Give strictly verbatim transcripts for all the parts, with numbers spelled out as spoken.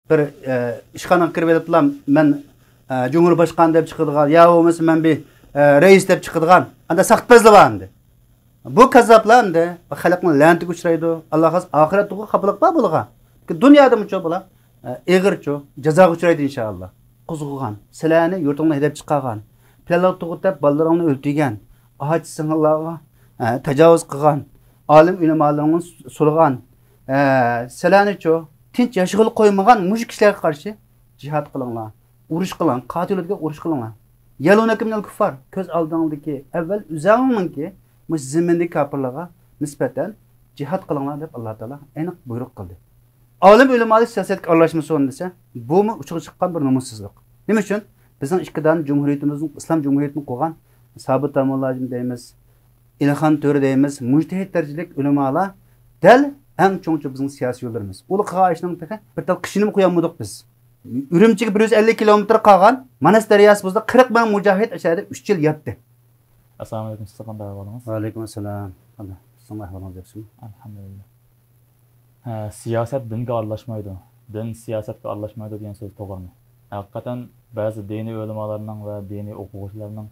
بىر، ئە، ئىشخانىغا كىرىپ ئېلىپلا، مەن، ئە، جۇمھۇر باشقان دەپ چىقىدىغان، يا بولمىسا مەن بىر، ئە، رەئىس دەپ چىقىدىغان، ئاندا ساختىپەزلەر بار ئەمدى. بۇ كاززاپلار ئەمدى خەلقنىڭ لەنىتىگە ئۇچرايدۇ، ئاللاغا خاس ئاخىرەتتىغۇ خاپىلىق بار بۇلارغا. دۇنيادىمۇچۇ بۇلار، ئە، ئېغىرچۇ جازاغا ئۇچرايدۇ ئىنشائاللا. قوزغىغان، سىلەرنى يۇرتۇڭدىن ھەيدەپ چىقارغان، پىلانلىق تۇغۇت دەپ بالىلىرىڭنى ئۆلتۈرگەن، ئاچا سىڭىللارغا، ئە، تاجاۋۇز قىلغان، ئالىم ئۆلىمالىرىڭنى سولىغان، ئە، سىلەرنىچۇ تىنچ ياشىغىلى قويمىغان مۇشۇ كىشىلەرگە قارشى جىھاد قىلىڭلار، ئۇرۇش قىلىڭ، قاتىلۇنىڭغا ئۇرۇش قىلىڭلار. يەلۇنەكۇم مىنەل كۇففار، كۆز ئالدىڭدىكى ئەۋۋەل ئۆزۈڭنىڭكى مۇشۇ زېمىندىكى كاپىرلارغا نىسبەتەن جىھاد قىلىڭلار دەپ ئاللا تائالا ئېنىق بۇيرۇق قىلدى. ئالىم ئۆلىمالار سىياسەتكە ئارىلاشمىسۇن دېسە، بۇمۇ ئۇچىغا چىققان بىر نومۇسسىزلىق. نېمە ئۈچۈن؟ بىزنىڭ ئىككى دانە جۇمھۇرىيىتىمىزنىڭ، ئىسلام جۇمھۇرىيىتىنى قۇرغان سابىت تامۇللاجىم دەيمىز، ئېلىخان تۆرە دەيمىز، مۇجتەھىد دەرىجىلىك ئۆلىمالار دەل ئەڭ چوڭچە بىزنىڭ سىياسىي يوللىرىمىز. ئۇلار قىلغان ئىشنىڭ تېخى بىر تال قېشىنىمۇ قويالمىدۇق بىز. ئۈرۈمچىگە بىر يۈز ئەللىك كىلومېتىر قالغان ماناس دەرياسى بويىدا قىرىق مىڭ مۇجاھىد ئەشەدە ئۈچ يىل ياتتى. ئەسسالامۇ ئەلەيكۇم، سىز قانداق ئەھۋالىڭىز؟ ۋەئەلەيكۇم ئەسسالام. سىزنىڭ ئەھۋالىڭىز ياخشىمۇ؟ ئەلھەمدۇلىللا. ھە، سىياسەت دىنگە ئارىلاشمايدۇ، دىن سىياسەتكە ئارىلاشمايدۇ دېگەن سۆز توغرىمۇ؟ ھەقىقەتەن بەزى دىنىي ئۆلىمالارنىڭ ۋە دىنىي ئوقۇغۇچىلارنىڭ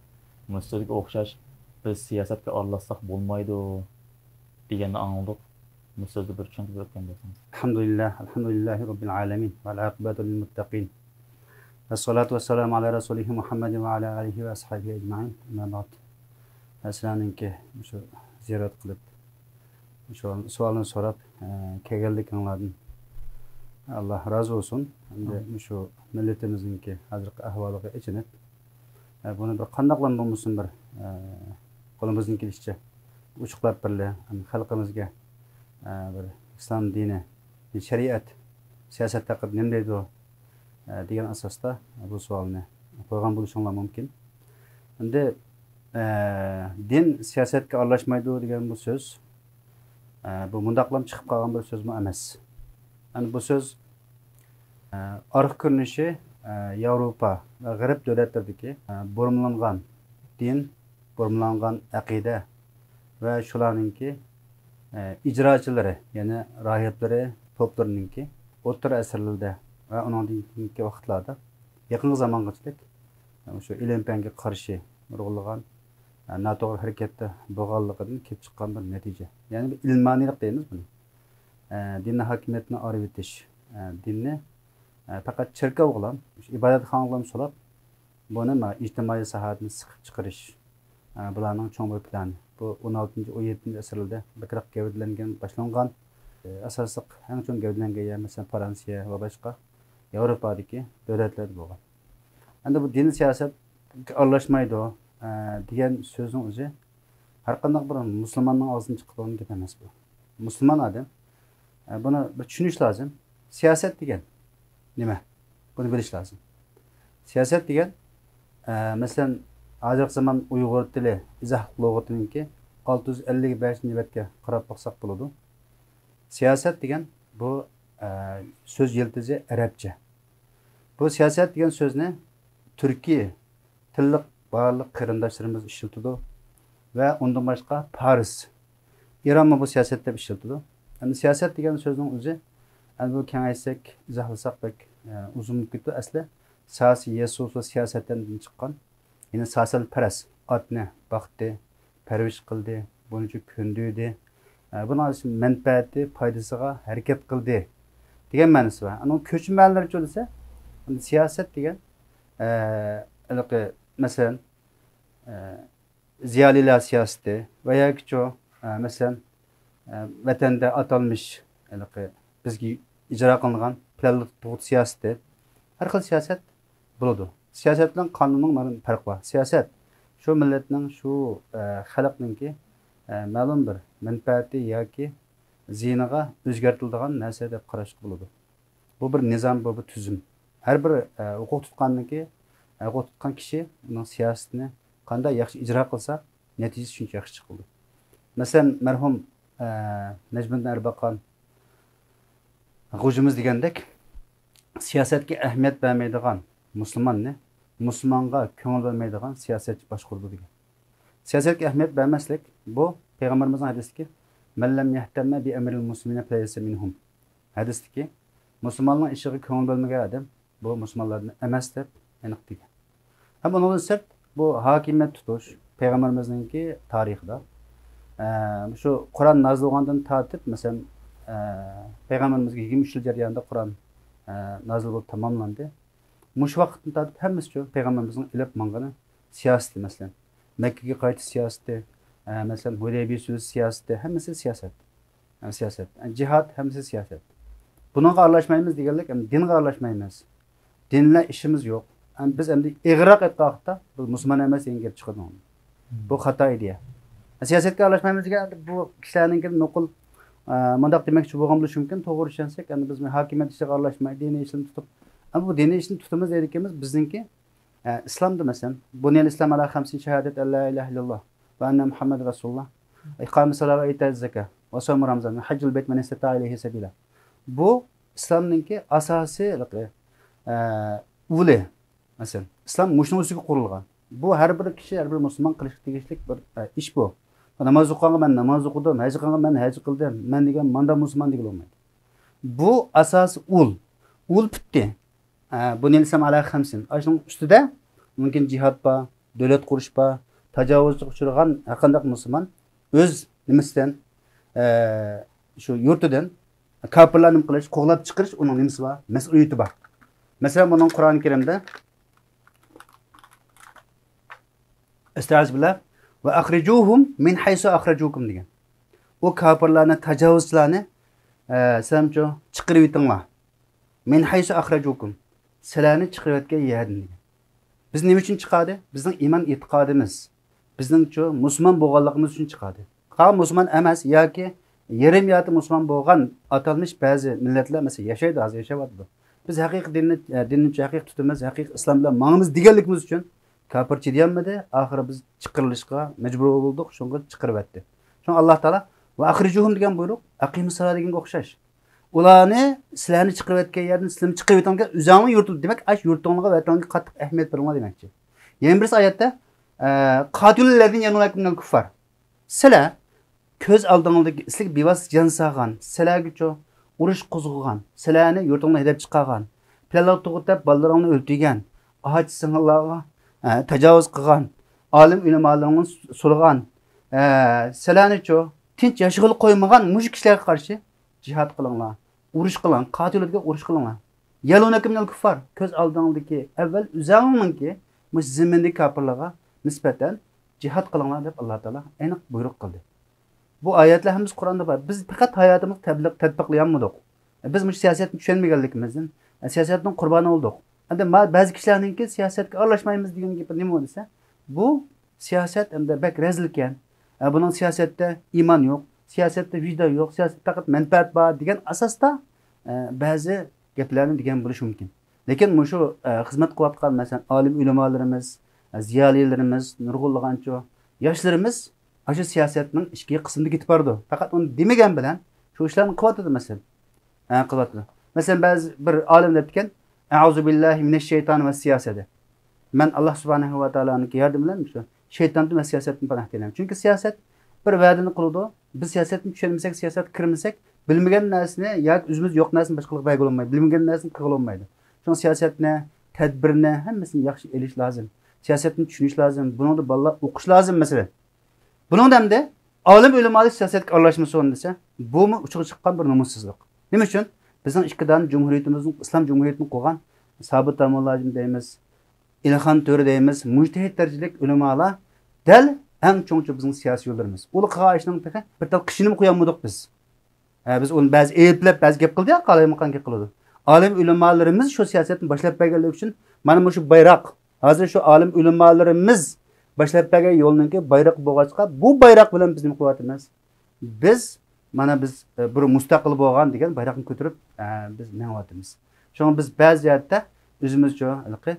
مۇشۇ سۆزگە ئوخشاش، بىز سىياسەتكە ئارىلاشساق بولمايدۇ دېگەننى ئاڭلىدۇق. مۇشۇ سۆزنى بىر چۈشەندۈرۈپ ئۆتكەن بولسىڭىز. الحمد لله، الحمد لله رب العالمين، والعاقبة للمتقين، والصلاة والسلام على رسوله محمد وعلى آله وأصحابه أجمعين، أما بعد. سىلەرنىڭكى مۇشۇ زىيارەت قىلىپ، شۇ سوئالنى سوراپ، ئە، كەلگەنلىكىڭلاردىن ئاللا رازى بولسۇن. ئەمدى ئامىن. مۇشۇ مىللىتىمىزنىڭكى ھازىرقى ئەھۋالىغا ئېچىنىپ، ئە، بۇنى بىر قانداقلام بولمىسۇن بىر، ئە، قولىمىزدىن كېلىشىچە ئوچۇقلاپ بىرلە، ئەم، خەلقىمىزگە، ئە، بىر ئىسلام دىنى، شەرىئەت، سىياسەت ھەققىدە نېمە دەيدۇ، ئە، دېگەن ئاساستا بۇ سوئالنى قويغان بولۇشۇڭلار مۇمكىن. ئەمدى، ئە، دىن سىياسەتكە ئارىلاشمايدۇ دېگەن بۇ سۆز، ئە، بۇ مۇنداقلام چىقىپ قالغان بىر سۆزمۇ ئەمەس. ئەمدى بۇ سۆز، ئە، ئارقا كۆرۈنۈشى، ئە، ياۋروپا ۋە غەرب دۆلەتلىرىدىكى، ئە، بۇرمىلانغان دىن، بۇرمىلانغان ئەقىدە ۋە شۇلارنىڭكى، ئە، ئىجراچىلىرى، يەنى راھىبلىرى، پوپلىرىنىڭكى ئوتتۇرا ئەسىرلىرىدە ۋە ئۇنىڭدىن كېيىنكى ۋاقىتلاردا يېقىنقى زامانغىچىلىك، ئە، شۇ ئىلىم-پەنگە قارشى نۇرغۇنلىغان، ئە، ناتوغرا ھەرىكەتتە بولغانلىقىدىن كېلىپ چىققان بىر نەتىجە. يەنى بىر ئىلمانىيلىق دەيمىز بۇنى. ئە، دىننى ھاكىمىيەتنى ئايرىۋېتىش، ئە، دىننى، ئە، پەقەت چېركاۋغىلا، ئىبادەتخانىغىلا سولاپ، بۇنى مانا ئىجتىمائىي ساھەدىن سىقىپ چىقىرىش، ئە، بۇلارنىڭ چوڭ بىر پىلانى. بۇ ئون ئالتىنچى، ئون يەتتىنچى ئەسىرلەردە بەكرەك گەۋدىلەنگەن، باشلانغان، ئە، ئاساسلىق ئەڭ چوڭ گەۋدىلەنگەن يەر، مەسىلەن، فرانسىيە ۋە باشقا ياۋروپادىكى دۆلەتلەردە بولغان. ئەمدى بۇ دىن سىياسەتكە ئارىلاشمايدۇ، ئە، دېگەن سۆزنىڭ ئۆزى ھەر قانداق بىر مۇسۇلماننىڭ ئاغزىدىن چىقىدىغان گەپ ئەمەس بۇ. مۇسۇلمان ئادەم، ئە، بۇنى بىر چۈشىنىش لازىم. سىياسەت دېگەن نېمە؟ بۇنى بىلىش لازىم. سىياسەت دېگەن، ئە، مەسىلەن، ھازىرقى زامان ئۇيغۇر تىلى ئىزاھلىق لۇغىتىنىڭكى ئالتە يۈز ئەللىك بەشىنچى بەتكە قاراپ باقساق بولىدۇ. سىياسەت دېگەن بۇ، ئە، سۆز يىلتىزى ئەرەبچە. بۇ سىياسەت دېگەن سۆزنى تۈركىي تىللىق بارلىق قېرىنداشلىرىمىز ئىشلىتىدۇ ۋە ئۇندىن باشقا پارس، ئىرانمۇ بۇ سىياسەت دەپ ئىشلىتىدۇ. ئەمدى سىياسەت دېگەن سۆزنىڭ ئۆزى، ئەمدى بۇ كېڭەيتسەك، ئىزاھلىساق بەك، ئە، ئۇزۇن بولۇپ كېتىدۇ. ئەسلى ساسى يەسۇسۇ سىياسەتتىن چىققان، يەنى ساسەن پەرەس، ئاتنى باقتى، پەرۋىش قىلدى، بۇنىڭ ئۈچۈن كۆندۈردى. ئە، بۇنىڭ مەنپەئەتى، پايدىسىغا ھەرىكەت قىلدى دېگەن مەنىسى بار. ئۇنىڭ كۆچمە مەنىلىرىچۇ دېسە، سىياسەت دېگەن، ئە، ھېلىقى، مەسىلەن، ئە، زىيالىيلار سىياسىتى ۋە ياكىچۇ، ئە، مەسىلەن، ئە، ۋەتەندە ئاتالمىش، ھېلىقى بىزگە ئىجرا قىلىنغان پىلانلىق تۇغۇت سىياسىتى، ھەر خىل سىياسەت بولىدۇ. سىياسەت بىلەن قانۇننىڭ مەلۇم پەرقى بار. سىياسەت شۇ مىللەتنىڭ شۇ، ئە، خەلقنىڭكى، ئە، مەلۇم بىر مەنپەئەتى ياكى زىيىنىغا ئۆزگەرتىلىدىغان نەرسە دەپ قاراشقا بولىدۇ. بۇ بىر نىزام، بۇ بىر تۈزۈم. ھەر بىر، ئە، ھوقۇق تۇتقاننىڭكى، ھوقۇق تۇتقان كىشى ئۇنىڭ سىياسىتىنى قانداق ياخشى ئىجرا قىلسا، نەتىجىسى شۇنچە ياخشى چىقىدۇ. مەسىلەن، مەرھۇم، ئە، نەجمىدىن ئەربەقان غوجىمىز دېگەندەك، سىياسەتكە ئەھمىيەت بەرمەيدىغان مۇسۇلماننى مۇسۇلمانغا كۆڭۈل بۆلمەيدىغان سىياسەتچى باشقۇرىدۇ دېگەن. سىياسەتكە ئەھمىيەت بەرمەسلىك، بۇ پەيغەمبىرىمىزنىڭ ھەدىسىدىكى، مەن لەم يەھتەممە بىئەمرىل مۇسلىمىنە فەلەيسە مىنھۇم. ھەدىستىكى، مۇسۇلمانلارنىڭ ئىشىغا كۆڭۈل بۆلمىگەن ئادەم، بۇ مۇسۇلمانلاردىن ئەمەس دەپ ئېنىق دېگەن. ھەم ئۇنىڭدىن سىرت، بۇ ھاكىمىيەت تۇتۇش پەيغەمبىرىمىزنىڭكى تارىخىدا، ئە، شۇ قۇرئان نازىل بولغاندىن تارتىپ، مەسىلەن، ئە، پەيغەمبىرىمىزگە يىگىرمە ئۈچ يىل جەريانىدا قۇرئان، ئە، نازىل بولۇپ تاماملاندى. مۇشۇ ۋاقىتتىن تارتىپ ھەممىسى شۇ پەيغەمبىرىمىزنىڭ ئېلىپ ماڭغىنى سىياسىتى، مەسىلەن، مەككىگە قايتىش سىياسىتى، ئە، مەسىلەن، ھۇدەيبىيە سۈلھى سىياسىتى، ھەممىسى سىياسەت. ھەم سىياسەت. ئە، جىھاد، ھەممىسى سىياسەت. بۇنىڭغا ئارىلاشمايمىز دېگەنلىك، ئەمدى دىنغا ئارىلاشمايمىز. دىن بىلەن ئىشىمىز يوق. ئەمدى بىز ئەمدى ئېغىرراق ئېيتقان ۋاقىتتا، بۇ مۇسۇلمان ئەمەس دېگەن گەپ چىقىدۇ. بۇ خاتا ئىدىيە. سىياسەتكە ئارىلاشمايمىز دېگەن بۇ كىشىلەرنىڭكى نوقۇل، ئە، مۇنداق دېمەكچى بولغان بولۇشى مۇمكىن، توغرا چۈشەنسەك، ئەمدى بىز ھاكىمىيەت ئىشىغا ئارىلاشماي، دىنىي ئىشنى تۇتۇپ، ئەمما بۇ دىنىي ئىشنى تۇتىمىز دەيدىكەنمىز، بىزنىڭكى، ئە، ئىسلامدا مەسىلەن، بۇنيەل ئىسلام ئەلا خەمسىن شاھادەت ئەللا ئىلاھە ئىللاللا ۋە ئەننە مۇھەممەد رەسۇلۇللا، ئىقامە سالا ۋە ئىتائە زەكا ۋە سومۇ رامزان ۋە ھەججۇل بەيت مەن ئىستەتائە ئىلەيھى سەبىلا. بۇ ئىسلامنىڭكى ئاساسىي، ئە، ئۇلى. مەسىلەن، ئىسلام مۇشۇنىڭ ئۈستىگە قۇرۇلغان. بۇ ھەر بىر كىشى، ھەر بىر مۇسۇلمان قىلىشقا تېگىشلىك بىر، ئە، ئىش بۇ. ناماز ئوقۇغانغا مەن ناماز ئوقۇدۇم، ھەج قىلغانغا مەن ھەج قىلدىم، مەن دېگەن ماندا مۇسۇلمان دېگىلى بولمايدۇ. بۇ ئاساسىي ئۇل. ئۇل پۈتتى. ئە، بۇنيەل ئىسلام ئەلا خەمسىن. ئاشۇنىڭ ئۈستىدە مۇمكىن جىھاد بار، دۆلەت قۇرۇش بار، تاجاۋۇزچىلىققا ئۇچرىغان ھەرقانداق مۇسۇلمان ئۆز نېمىسىدىن، ئە، شۇ يۇرتىدىن كاپىرلارنى نېمە قىلىش، قوغلاپ چىقىرىش ئۇنىڭ نېمىسى بار، مەسئۇلىيىتى بار. مەسىلەن، بۇنىڭ قۇرئان كەرىمدە، ئەستەئىزۇبىللا، ۋە ئەخرىجۇھۇم مىن ھەيسۇ ئەخرەجۇكۇم دېگەن. ئۇ كاپىرلارنى، تاجاۋۇزچىلارنى، ئە، سىلەرچۇ چىقىرىۋېتىڭلار. مىن ھەيسۇ ئەخرەجۇكۇم. سىلەرنى چىقىرىۋەتكەن يەردىن دېگەن. بىز نېمە ئۈچۈن چىقاردى؟ بىزنىڭ ئىمان ئېتىقادىمىز، بىزنىڭچۇ مۇسۇلمان بولغانلىقىمىز ئۈچۈن چىقاردى. قالغان مۇسۇلمان ئەمەس ياكى يېرىم يارتى مۇسۇلمان بولغان ئاتالمىش بەزى مىللەتلەر، مەسىلەن، ياشايدۇ، ھازىر ياشاۋاتىدۇ. بىز ھەقىقىي دىننى، دىننى ھەقىقىي تۇتىمىز، ھەقىقىي ئىسلام بىلەن ماڭىمىز دېگەنلىكىمىز ئۈچۈن كاپىر چىدىيالمىدى، ئاخىرى بىز چىقىرىلىشقا مەجبۇر بولدۇق، شۇڭا چىقىرىۋەتتى. شۇڭا ئاللا تائالا ۋە ئەخرىجۇھۇم دېگەن بۇيرۇق ئەقىمۇسسالا دېگەنگە ئوخشاش. ئۇلارنى سىلەرنى چىقىرىۋەتكەن يەردىن سىلەرمۇ چىقىرىۋېتىڭلار، ئۆزۈڭلار يۇرتۇڭ، دېمەك، ئاشۇ يۇرتۇڭلارغا، ۋەتىنىڭلارغا قاتتىق ئەھمىيەت بېرىڭلار دېمەكچى. يەنە بىرسى ئايەتتە، ئە، قاتىلۇللەزىنە يەلۇنەكۇم مىنەل كۇففار. سىلەر كۆز ئالدىڭلاردىكى سىلەرگە بىۋاسىتە جان سالغان، سىلەرگىچۇ ئۇرۇش قوزغىغان، سىلەرنى يۇرتۇڭلاردىن ھەيدەپ چىقارغان، پىلانلار تۇغۇت دەپ بالىلىرىڭلارنى ئۆلتۈرگەن، ئاچا سىڭىللارغا، ئە، تاجاۋۇز قىلغان، ئالىم ئۆلىمالىرىڭلارنى سولىغان، ئە، سىلەرنىچۇ تىنچ ياشىغىلى قويمىغان مۇشۇ كىشىلەرگە قارشى جىھاد قىلىڭلار، ئۇرۇش قىلىڭ، قاتىلۇللەزىنە ئۇرۇش قىلىڭلار. يەلۇنەكۇم مىنەل كۇففار، كۆز ئالدىڭدىكى ئەۋۋەل ئۆزۈڭنىڭكى مۇشۇ زېمىندىكى كاپىرلارغا نىسبەتەن جىھاد قىلىڭلار دەپ ئاللا تائالا ئېنىق بۇيرۇق قىلدى. بۇ ئايەتلەر ھەممىسى قۇرئاندا بار. بىز پەقەت ھاياتىمىزغا تەبلىق، تەتبىقلىيالمىدۇق. بىز مۇشۇ سىياسەتنى چۈشەنمىگەنلىكىمىزدىن، سىياسەتنىڭ قۇربانى بولدۇق. ئەمدى ما-، بەزى كىشىلەرنىڭكى سىياسەتكە ئارىلاشمايمىز دېگەن گېپى نېمە دېسە، بۇ سىياسەت ئەمدى بەك رەزىلكەن. ئە، بۇنىڭ سىياسەتتە ئىمان يوق، سىياسەتتە ۋىجدان يوق، سىياسەتتە پەقەت مەنپەئەت بار دېگەن ئاساستا، ئە، بەزى گەپلەرنى دېگەن بولۇشى مۇمكىن. لېكىن مۇشۇ، ئە، خىزمەت قىلىۋاتقان، مەسىلەن، ئالىم ئۆلىمالىرىمىز، ئە، زىيالىيلىرىمىز، نۇرغۇنلىغانچۇ ياشلىرىمىز ئاشۇ سىياسەتنىڭ ئىچكى قىسمىدا كېتىپ بارىدۇ. پەقەت ئۇنى دېمىگەن بىلەن شۇ ئىشلارنى قىلىۋاتىدۇ، مەسىلەن. ھە، قىلىۋاتىدۇ. مەسىلەن، بەزى بىر ئالىم دەپتىكەن، «ئەئۇزۇبىللاھىمىنەششەيتانى ۋەسسىياسەتى.» مەن ئاللا سۇبھانەھۇ ۋە تائالانىڭ ياردىمى بىلەن شۇ شەيتاندىن ۋە سىياسەتتىن پاناھ تىلەيمەن. چۈنكى سىياسەت بىر ۋەدىنى قىلىدۇ. بىز سىياسەتنى چۈشەنمىسەك، سىياسەتكە كىرمىسەك، بىلمىگەن نەرسىنى ياكى ئۆزىمىزدە يوق نەرسىنى باشقىلارغا بەرگىلى بولمايدۇ. بىلمىگەن نەرسىنى قىلغىلى بولمايدۇ. شۇڭا سىياسەتنى، تەدبىرنى ھەممىسىنى ياخشى ئېلىش لازىم. سىياسەتنى چۈشىنىش لازىم. بۇنىڭدا بالىلار ئوقۇش لازىم، مەسىلەن. بۇنىڭدا ئەمدى ئالىم ئۆلىمالار سىياسەتكە ئارىلاشمىسۇن دېسە، بۇمۇ ئۇچىغا چىققان بىر نومۇسسىزلىق. نېمە ئۈچۈن؟ بىزنىڭ ئىككى دانە جۇمھۇرىيىتىمىزنىڭ، ئىسلام جۇمھۇرىيىتىنى قۇرغان سابىت تامۇللاجىم دەيمىز، ئىلخان تۆرە دەيمىز، مۇجتەھىد دەرىجىلىك ئۆلىمالار دەل ئەڭ چوڭچە بىزنىڭ سىياسىي يوللىرىمىز. ئۇلار قىلغان ئىشنىڭ تېخى بىر تال قېشىنىمۇ قويالمىدۇق بىز. ھە، بىز ئۇنى بەزى ئېيىبلەپ، بەزى گەپ قىلدى يا، قالايمىقان گەپ قىلىدۇ. ئالىم ئۆلىمالىرىمىز شۇ سىياسەتنى باشلاپ بەرگەنلىكى ئۈچۈن مانا مۇشۇ بايراق، ھازىر شۇ ئالىم ئۆلىمالىرىمىز باشلاپ بەرگەن يولنىڭكى بايرىقى بولغاچقا، بۇ بايراق بىلەن بىز نېمە قىلىۋاتىمىز؟ بىز، مانا بىز، ئە، بىر مۇستەقىل بولغان دېگەن بايراقنى كۆتۈرۈپ، ئە، بىز مېڭىۋاتىمىز. شۇڭا بىز بەزى جەھەتتە ئۆزىمىزچۇ ھېلىقى،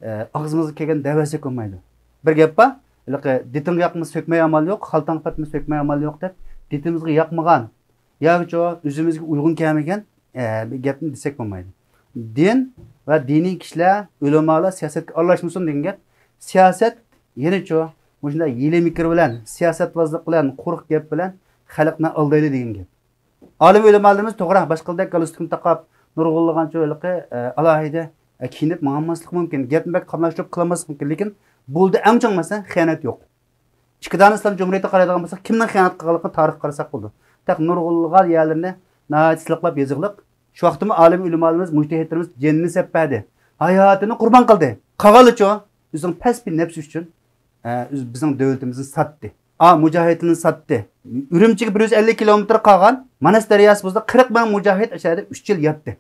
ئە، ئاغزىمىزغا كەلگەن دەۋەرسەك بولمايدۇ. بىر گەپ بار، ھېلىقى، «دېتىڭگە ياقمىسا سۆكمەي ئامال يوق، خالتاڭغا پاتمىسا سۆكمەي ئامال يوق» دەپ، دېتىمىزگە ياقمىغان ياكىچۇ ئۆزىمىزگە ئۇيغۇن كەلمىگەن، ئە، بىر گەپنى دېسەك بولمايدۇ. دىن ۋە دىنىي كىشىلەر، ئۆلىمالار سىياسەتكە ئارىلاشمىسۇن دېگەن گەپ. سىياسەت يەنىچۇ مۇشۇنداق ھىيلە-مىكىر بىلەن، سىياسەتۋازلىق بىلەن، قۇرۇق گەپ بىلەن خەلقنى ئالدايلى دېگەن گەپ. ئالىم ئۆلىمالىرىمىز توغرا، باشقىلدەك گالستۇكنى تاقاپ، نۇرغۇنلىغانچۇ ھېلىقى، ئە، ئالاھىدە، ئە، كىيىنىپ ماڭالماسلىقى مۇمكىن. گەپنى بەك قاملاشتۇرۇپ قىلالماسلىقى مۇمكىن. لېكىن بۇ يەردە ئەڭ چوڭ مەسىلە خىيانەت يوق. ئىككى دانە ئىسلام جۇمھۇرىيىتىگە قارايدىغان بولساق، كىمنىڭ خىيانەت قىلغانلىقىنى تارىخقا قارىساق بولىدۇ. تېخى نۇرغۇنلىغان يەرلىرىنى ناھايىتى سىلىقلاپ يېزىقلىق. شۇ ۋاقىتتىمۇ ئالىم ئۆلىمالىرىمىز، مۇجتەھىدلىرىمىز جېنىنى سەپ بەردى. ھاياتىنى قۇربان قىلدى. قالغانلىرىچۇ؟ ئۆزىنىڭ پەس بىر نەپسى ئۈچۈن، ئە، ئۆز-، بىزنىڭ دۆلىتىمىزنى ساتتى. ئا، مۇجاھىدلىرىنى ساتتى. ئۈرۈمچىگە بىر يۈز ئەللىك كىلومېتىر قالغان ماناس دەرياسى بولسا قىرىق مىڭ مۇجاھىد ئاشۇ يەردە ئۈچ يىل ياتتى.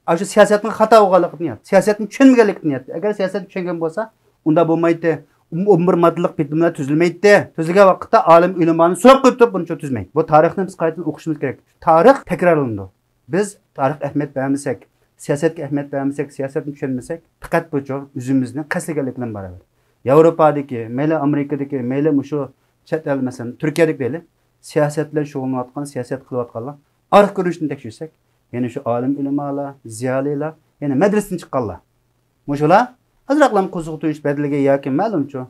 ئاشۇ سىياسەتنىڭ خاتا بولغانلىقىدىن ياتتى. سىياسەتنى چۈشەنمىگەنلىكتىن ياتتى. ئەگەر سىياسەتنى چۈشەنگەن بولسا، ئۇنداق بولمايتتى. ئون بىر ماددىلىق بىتىملەر تۈزۈلمەيتتى. تۈزۈلگەن ۋاقىتتا ئالىم ئۆلىمانى سوراپ قويۇپ تۇرۇپ بۇنى تۈزمەيدۇ. بۇ تارىخنى بىز قايتىدىن ئوقۇشىمىز كېرەك. تارىخ تەكرارلىنىدۇ. بىز تارىخقا ئەھمىيەت بەرمىسەك، سىياسەتكە ئەھمىيەت بەرمىسەك، سىياسەتنى چۈشەنمىسەك، پەقەت بۇچۇ ئۆزىمىزنى قەستلىگەنلىك بىلەن باراۋەر. ياۋروپادىكى، مەيلى ئامېرىكىدىكى، مەيلى مۇشۇ چەت ئەل، مەسىلەن، تۈركىيەدىكى دەيلى، سىياسەت بىلەن شۇغۇللىنىۋاتقان، سىياسەت قىلىۋاتقانلار ئارقا كۆرۈنۈشىنى تەكشۈرسەك، يەنە شۇ ئالىم ئۆلىمالار، زىيالىيلار، يەنە مەدرىسىدىن چىققانلار. مۇشۇلار ئازراقلام قوزغىتىش بەدىلىگە ياكى مەلۇمچۇ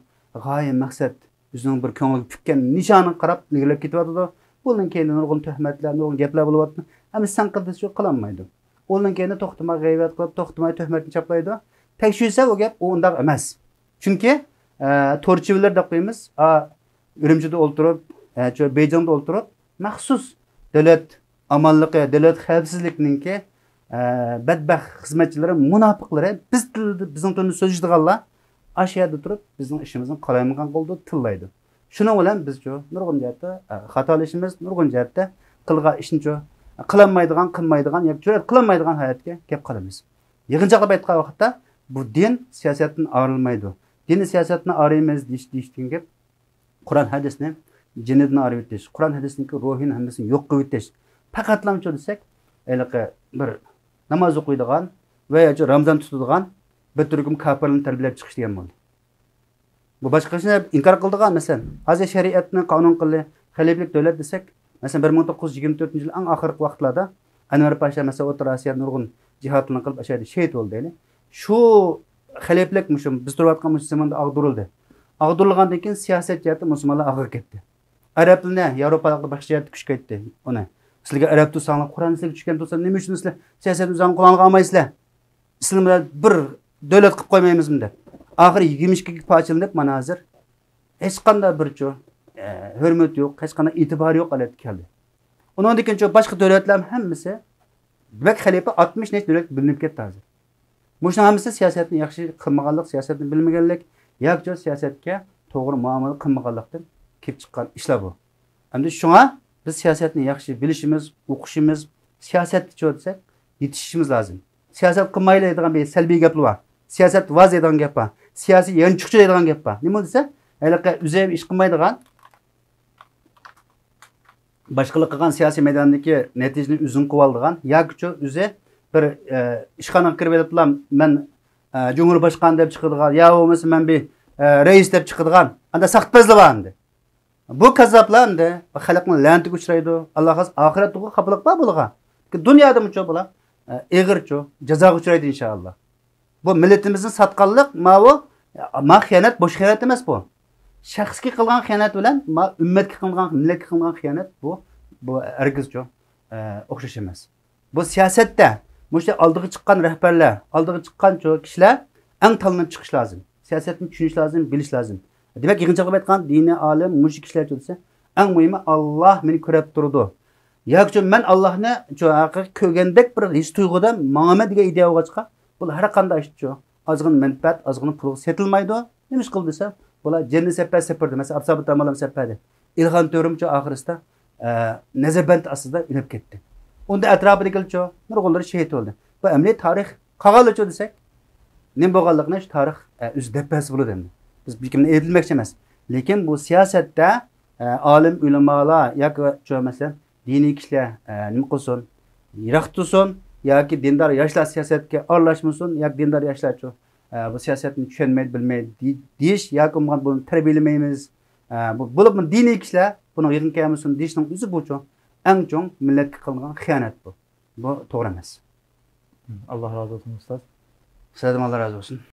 غايە مەقسەت، ئۆزىنىڭ بىر كۆڭلىگە پۈككەن نىشانىغا قاراپ ئىلگىرىلەپ كېتىۋاتىدۇ. بۇنىڭ كەينىدە نۇرغۇن تۆھمەتلەر، نۇرغۇن گەپلەر بولۇۋاتىدۇ. ئەمما سەن قىلدى شۇ قىلالمايدۇ. ئۇنىڭ كەينىدە توختىماي غەيۋەت قىلىپ، توختىماي تۆھمەتنى چاپلايدۇ. تەكشۈرسە ئۇ گەپ ئۇنداق ئەمەس. چۈنكى، ئە، تورچىۋىلەر دەپ قويىمىز. ئا، ئۈرۈمچىدە ئولتۇرۇپ، ئە، چۆ-، بېيجىڭدا ئولتۇرۇپ، مەخسۇس دۆلەت ئامانلىقى، دۆلەت خەۋپسىزلىكىنىڭكى، ئە، بەتبەخت خىزمەتچىلىرى، مۇناپىقلىرى، بىز تىلدا، بىزنىڭ تىلدا سۆزلىشىدىغانلار ئاشۇ يەردە تۇرۇپ بىزنىڭ ئىشىمىزنى قالايمىقان قولدا تىللايدۇ. شۇنىڭ بىلەن بىزچۇ نۇرغۇن جەھەتتە، ئە، خاتالىشىمىز، نۇرغۇن جەھەتتە قىلغان ئىشنىچۇ قىلالمايدىغان، قىلمايدىغان ياكى جۈرئەت قىلالمايدىغان ھالەتكە كەپ قالىمىز. يىغىنچاقلاپ ئېيتقان ۋاقىتتا بۇ دىن سىياسەتتىن ئايرىلمايدۇ. دىننى سىياسەتتىن ئايرىيمىز دېيىش، دېيىشتىن گەپ قۇرئان ھەدىسنى جېنىدىن ئايرىۋېتىش، قۇرئان ھەدىسنىڭكى روھىنى ھەممىسىنى يوق قىلىۋېتىش. پەقەتلامچۇ دېسەك، ھېلىقى بىر ناماز ئوقۇيدىغان ۋە ياكى رامزان تۇتىدىغان بىر تۈركۈم كاپىرلارنى تەربىيەلەپ چىقىش دېگەن بولدى. بۇ باشقا ئىشنى ئىنكار قىلىدىغان، مەسىلەن، ھازىر شەرىئەتنى قانۇن قىلدى، خەلىپىلىك دۆلەت دېسەك، مەسىلەن، بىر مىڭ توققۇز يۈز يىگىرمە تۆتىنچى يىل ئەڭ ئاخىرقى ۋاقىتلاردا ئەنۋەر پاشا، مەسىلەن، ئوتتۇرا ئاسىيادا نۇرغۇن جىھادلارنى قىلىپ، ئاشۇ يەردە شېھىت بولدى دەيلى. شۇ خەلىپىلىك مۇشۇ بىز تۇرۇۋاتقان مۇشۇ زېمىندا ئاغدۇرۇلدى. ئاغدۇرۇلغاندىن كېيىن سىياسەت جەھەتتە مۇسۇلمانلار ئاغرىپ كەتتى. ئەرەبلەرنى ياۋروپالىقلار باشقا جەھەتتە كۈچكە ئايتتى ئۇنى. سىلەرگە ئەرەب تۇرساڭلار، قۇرئان سىلەرگە چۈشكەن تۇرسا، نېمە ئۈچۈن سىلەر سىياسەتنى ئۆزۈڭلار قولۇڭلارغا ئالمايسىلەر؟ ئىسلاملار بىر دۆلەت قىلىپ قويمايمىزمۇ دەپ. ئاخىرى يىگىرمە ئىككىگە پارچىلىنىپ، مانا ھازىر ھېچقانداق بىرچۇ، ئە، ھۆرمىتى يوق، ھېچقانداق ئېتىبارى يوق ھالەتكە كەلدى. ئۇنىڭدىن كېيىنچۇ باشقا دۆلەتلەرمۇ ھەممىسى، دېمەك، خەلىپە ئاتمىش نەچچە دۆلەتكە بۆلۈنۈپ كەتتى ھازىر. مۇشۇنىڭ ھەممىسى سىياسەتنى ياخشى قىلمىغانلىق، سىياسەتنى بىلمىگەنلىك ياكى سىياسەتكە توغرا مۇئامىلە قىلمىغانلىقتىن كېلىپ چىققان ئىشلار بۇ. ئەمدى شۇڭا بىز سىياسەتنى ياخشى بىلىشىمىز، ئوقۇشىمىز، سىياسەتتىچۇ دېسەك، يېتىشىشىمىز لازىم. سىياسەت قىلمايلى دەيدىغان بىر سەلبىي گەپلەر بار. سىياسەت ۋاز دەيدىغان گەپ بار. سىياسىي يانچۇقچى دەيدىغان گەپ بار. نېمە دېسە، ھېلىقى ئۆزى ھەم ئىش قىلمايدىغان، باشقىلار قىلغان سىياسىي مەيداندىكى نەتىجىنى ئۆزىنىڭ قىلىۋالىدىغان ياكىچۇ ئۆزى بىر، ئە، ئىشخانىغا كىرىپ ئېلىپلا، مەن، ئە، جۇمھۇر باشقان دەپ چىقىدىغان يا بولمىسا مەن بىر، ئە، رەئىس دەپ چىقىدىغان، ئاندا ساختىپەزلەر بار ئەمدى. بۇ كاززاپلار ئەمدى خەلقنىڭ لەنىتىگە ئۇچرايدۇ. ئاللا خالىسا ئاخىرەتتىغۇ خاپىلىق بار بۇلارغا. دۇنيادىمۇچۇ بۇلار، ئە، ئېغىرچۇ جازاغا ئۇچرايدۇ ئىنشائاللا. بۇ مىللىتىمىزنى ساتقانلىق، ماۋۇ، ما خىيانەت، بوش خىيانەت ئەمەس بۇ. شەخسكە قىلغان خىيانەت بىلەن ما ئۈممەتكە قىلغان، مىللەتكە قىلغان خىيانەت بۇ، بۇ ھەرگىزچۇ، ئە، ئوخشاش ئەمەس. بۇ سىياسەتتە مۇشۇ ئالدىغا چىققان رەھبەرلەر، ئالدىغا چىققان چو-، كىشىلەر ئەڭ تاللىنىپ چىقىش لازىم. سىياسەتنى چۈشىنىش لازىم، بىلىش لازىم. دېمەك، يىغىنچاقلاپ ئېيتقان دىنىي ئالىم مۇشۇ كىشىلەر دېسە، ئەڭ مۇھىمى، ئاللا مېنى كۆرۈپ تۇرىدۇ. ياكى مەن ئاللانى شۇ ھەقىقىي كۆرگەندەك بىر ھېس تۇيغۇدا ماڭىمەن دېگەن ئىدىيە بولغاچقا، بۇ ھەر قانداق ئىشچۇ ئازغىنا مەنپەئەت، ئازغىنا پۇلغا سېتىلمايدۇ. نېمە ئىش قىلدى دېسە، بۇلار جېنىنى سەپەر سەپىردى. مەسىلەن، ئابدۇسابىت ئاماللام سەپەردى. ئىلھان تۆرىمچۇ ئاخىرسىدا، ئە، نەزەربەند ئاستىدا ئۆلۈپ كەتتى. ئۇندا ئەتراپىدىكىلەرچۇ نۇرغۇنلىرى شېھىت بولدى. بۇ ئەمەلىي تارىخ قالغانلىرىچۇ دېسەك، نېمە بولغانلىقىنى شۇ تارىخ، ئە، ئۆزى دەپ بەرسە بولىدۇ ئەمدى. بىز بىر كىمنى ئەيىبلىمەكچى ئەمەس. لېكىن بۇ سىياسەتتە، ئە، ئالىم ئۆلىمالار ياكى شۇ، مەسىلەن، دىنىي كىشىلەر، ئە، نېمە قىلسۇن؟ يىراق تۇرسۇن ياكى دىندار ياشلار سىياسەتكە ئارىلاشمىسۇن ياكى دىندار ياشلارچۇ، ئە، بۇ سىياسەتنى چۈشەنمەيدۇ، بىلمەيدۇ دېي-، دېيىش ياكى بولمىغاندا بۇنى تەربىيەلىمەيمىز. ئە، بۇ، بولۇپمۇ دىنىي كىشىلەر بۇنىڭ يىغىنغا كەلمىسۇن دېيىشنىڭ ئۆزى بۇچۇ ئەڭ چوڭ مىللەتكە قىلىنغان خىيانەت بۇ. بۇ توغرا ئەمەس. ئاللا رازى بولسۇن، ئۇستاز. سىزدىن ئاللا رازى بولسۇن.